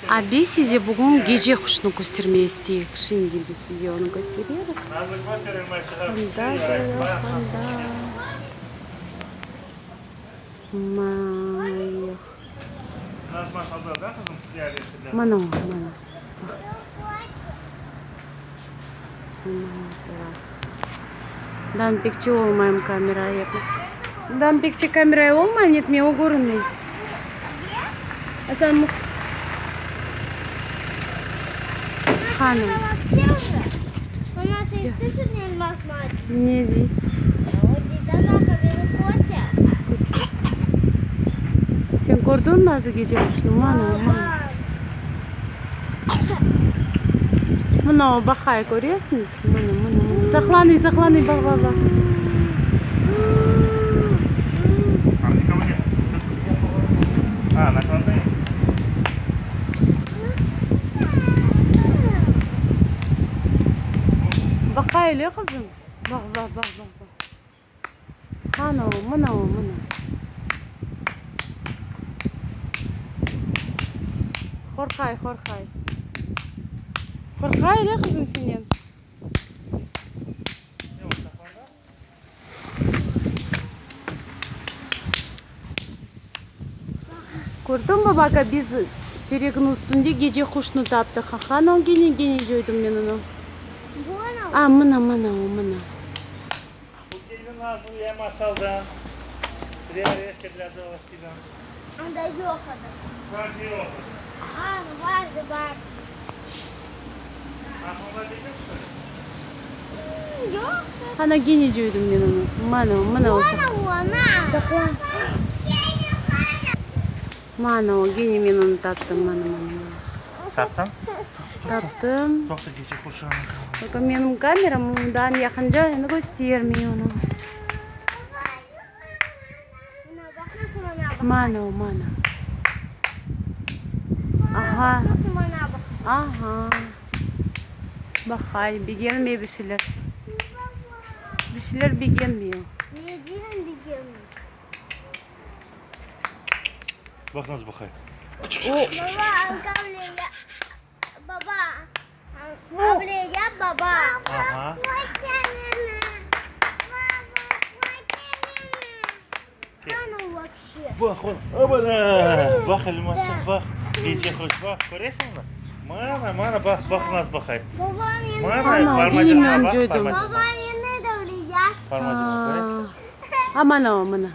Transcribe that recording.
A biz size bugün gece quşnı köstermege isteyik. Şimdi biz size onı köstererik. Qandadır, qanda? May. Mana o, mana. Dan pekçe olmayım kameraya yapma. Dan pekçe kameraya olmayım, netmey, o körünmey. Asan Qani. Ne dey? Sen kördiñmi bazı gece quşnı? Mana, mana. Mına o baqay, köresiñiz? Mına, mına, mına. Saqlanıy, saqlanıy, baq, baq, baq. Baqay ele, qızım. Baq, baq, baq, baq, baq. Qana o, mına o, mına. Qorqay, qorqay. Qorqay ele, qızım, senen. Kördiñmi, baka, biz terekniñ üstünde gece quşnı taptıq. Qana o, gene, gene coydım men onı. A, mına, mına o, mına. Ana, gene coydım men onı. Mana o, mına o. Saqla. Mana o, gene men onı taptım. Mana, mana, mana. Taptıñ? Taptım. Toqta, gece quşu. Только menim kameram ondan yaqınca endi köstermey onı. Mana o, mana. Aha. Aha. Baqay, begenmey bir şeyler. Bir şeyler begenmey o. Baq, nasıl baqay. Aha. Baq, obana! Baq, elmasım, baq. Gece quş, baq, köresiñmi? Mana, mana, baq, baq, nasıl baqay. Mana, Ana, parmacığına gene baq, coydım. parmacığına. Parmacığına, köresiñ? A, mana o, mana.